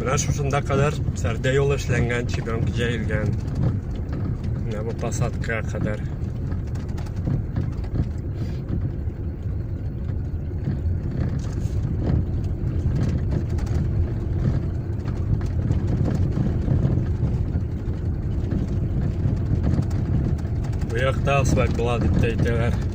Менә шушында кадәр Сәрдә юлы эшләнгән, чебенка җәелгән. Менә бу посадкага кадәр. Бу якта асфальт була дип тә әйтәләр.